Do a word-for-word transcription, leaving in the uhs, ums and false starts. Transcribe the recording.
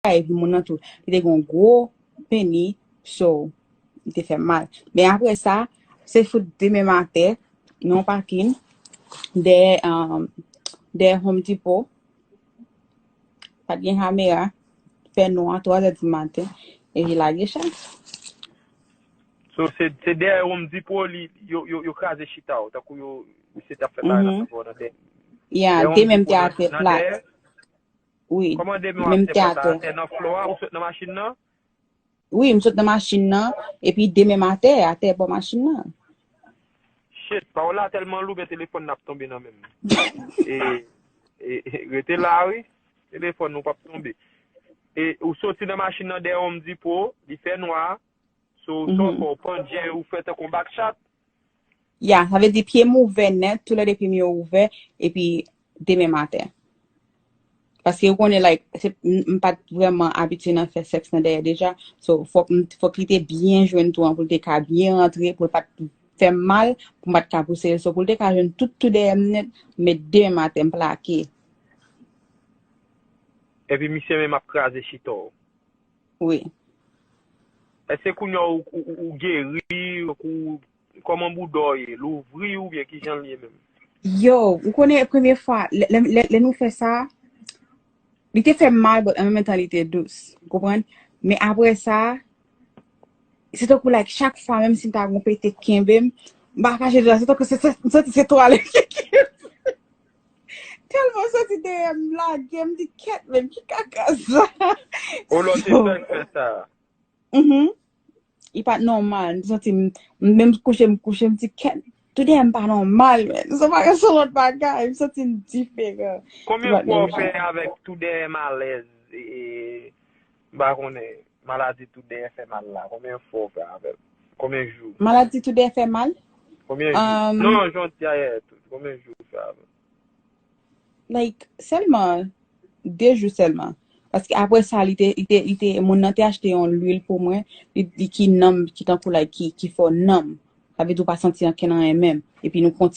epi moun nan tou, li te gen yon gwo peni, so, li te fè m mal. Men apre sa, se fout demen maten, nan yon pakin, dèyè, um, dèyè Home Depot, pa t gen kamera, fè nwa, twa zè di maten, epi lage chay. So, se, se dèyè Home Depot, li, yo, yo, yo kraze chita w, tankou yo, misye t ap fè bagay nan fè nan dèyè. Ya, de men m te atè plat. Wi, kòman de men w ap te plat atè nan flo a, ou sot nan machin nan? Wi, m sot nan machin nan, epi de men m atè, atè bò machin nan. Shit, pawòl la tèlman lou, men telefòn nan ap tonbe nan men m. E, e, e, rete la, wi. Telefòn ou p ap tonbe. E, ou soti nan machin nan dèyè Home Depot, li fè nwa, so, sa w fè, ou pandye, ou fè tankou yon backshot. Ya, sa vle di pye m ouvè nèt, toulède pye m yo ouvè, epi de men m atè. Paske ou konnen, like, se, m, m pa t vrèman abitye nan fè sèks nan dèyè deja. So, fòk m, fòk li te byen jwenn twou an pou l te ka byen rantre, pou l pa t fè m mal, pou m pa t ka pouse l. So, pou l te ka jwenn tout twou dèyè m nèt, m met de men m atè, m plake. Epi misye menm ap kraze chita w. Wi. Èske kounye a ou, ou, ou, ou geri, ou, kòman bouda w ye? Louvri oubyen kijan l ye menm? Yo, ou konnen premye fwa, lè, lè, lè, lè nou fè sa, li te fè m mal, but an menm tan li te dous. Ou konprann? Men apre sa, se tankou, like, chak fwa, menm si m ta gon pete kenbe m, m pa kache di w, se tankou se, se, m santi se twalèt ki kenbe m. Tèlman m santi dèyè m lage, m di, "Kèt, menm ki kaka sa?" O lò te fè l fè sa. Mhm. Li pa t nòmal. M santi m, m menm kouche, m kouche, m di, "Kèt, twou dèyè m pa nòmal, men." Se pa, se lòt bagay, m santi m diferan. Konbyen fwa w fè avèk twou dèyè m alèz? E, e, m pa konnen, maladi twou dèyè fè mal la. Konbyen fwa w fè avè l? Konbyen jou? Maladi twou dèyè fè mal? Konbyen jou? Um, Non, jodi a yè tou. Konbyen jou w fè avè l? Like, sèlman de jou sèlman. Paske apre sa, li te, li te, li te, moun nan te achte yon lwil pou mwen, li, li ki nanm, ki tankou, like, ki, ki fè w nanm. Sa vle di w pa santi ankenn anyen menm. Epi nou kontinye